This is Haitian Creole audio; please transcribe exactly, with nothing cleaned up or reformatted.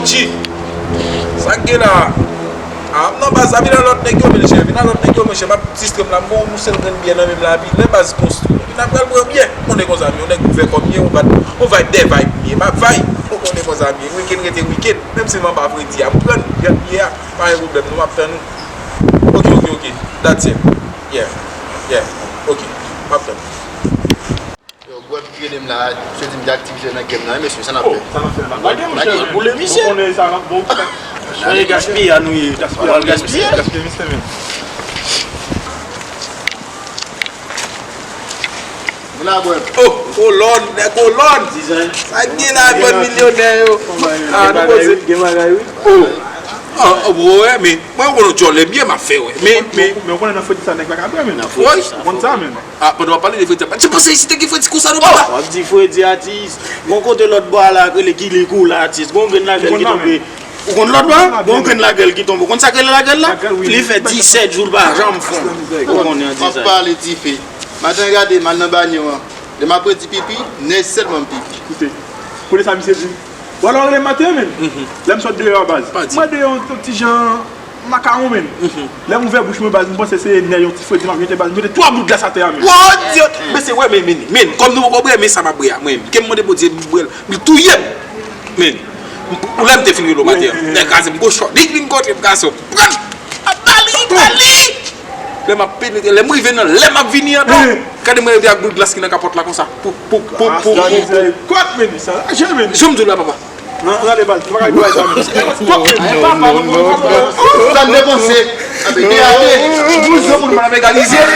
G. Sa k gen la? A, m nan baz la, vin a lòt nèg yo, monchè. Vin a lòt nèg yo, monchè. M ap distre m la. M gon yon sèl grenn byè nan men m la, epi lè baz konstwi. Epi n ap pral pran byè. Ou konnen konsa m ye, yon nèg ouvè kòm m ye, yon vibe, yon vibe de vibe m ye. M ap vibe. Ou konnen konsa m ye. Weekend rete weekend. Menm si m anba fredi a, m pran byè a. Pa gen pwoblèm, non, m ap tann ou. Ok, ok, ok. That's it. Yeah. Yeah. Ok. M ap tann ou. Yo, Gwèp ki rele m la, misye di m gen aktivite nan game nan, wi, mesye, sa n ap fè? Sa n ap fè la? Lage m, chè. Boule misye. Ou konnen sa n ap bon. Chè, gaspiye a nou ye. Gaspiye a nou ye. Gaspiye misye menm. Vin la, Gwèp. Oh, kolòn, nèg kolòn. Sa k gen la, jèn milyonè yo. Ah, nou poze. Gen bagay, wi. Oh. Ah, ah, bro, wè, men mwen, ou konnen djòlè m ye, m ap fè, wè. Men, men, men ou konnen nan fredi sa nèg la ka bwè, men. Ou konn sa, men. Ah, pandan w ap pale de fredi, se panse isit te gen fredi konsa non, papa. W ap di fredi atis. Gon kote lòt bò a la, rele Kili Koul atis. Gon grenn lagèl ki tonbe. Ou konn lòt bò a? Gon grenn lagèl ki tonbe. Ou konn sa k rele lagèl la? Li fè disèt jou l pa janm fonn. Ou konnen an di sa. M ap pale dife. Maten gade, m al nan banyo an. Lè m ap redi pipi, nèj sèlman m pipi. Koute. Koute sa misye di. Ou alò rele maten, men. Lè m sot deyò a, baz. Mwen deyò yon ti jan makawon, men. Lè m ouvè bouch mwen, baz, m panse se nèj yon ti fredi m ap jete, baz. M jete twa bout glas atè a, men. Wo, Dye! Men se wè, men, men, men, kòm nou poko bwè, men sa m ap bwè a, mwen menm. Ke m mande Bondye, m bwè l, li touye m. Men, ou lè m te fin rele w maten an, nèg kraze m gwo chòt. Li vin kontre m, gason. Pran! Ap bali, bali! Lè m ap penetre, lè m rive nan, lè m ap vini an, non. Gade mwen rive ak boul glas ki nan kapòt la konsa. Pou, pou, pou, pou, pou, pou. Kot, men, sa, jan, men. Jan m di w la, papa. Nan, nan, de baz, pa ka jwe sa, men. Kot, men. Papa, papa, papa. Sa m te panse. Abe, de, abe. Douz moun pa egalize.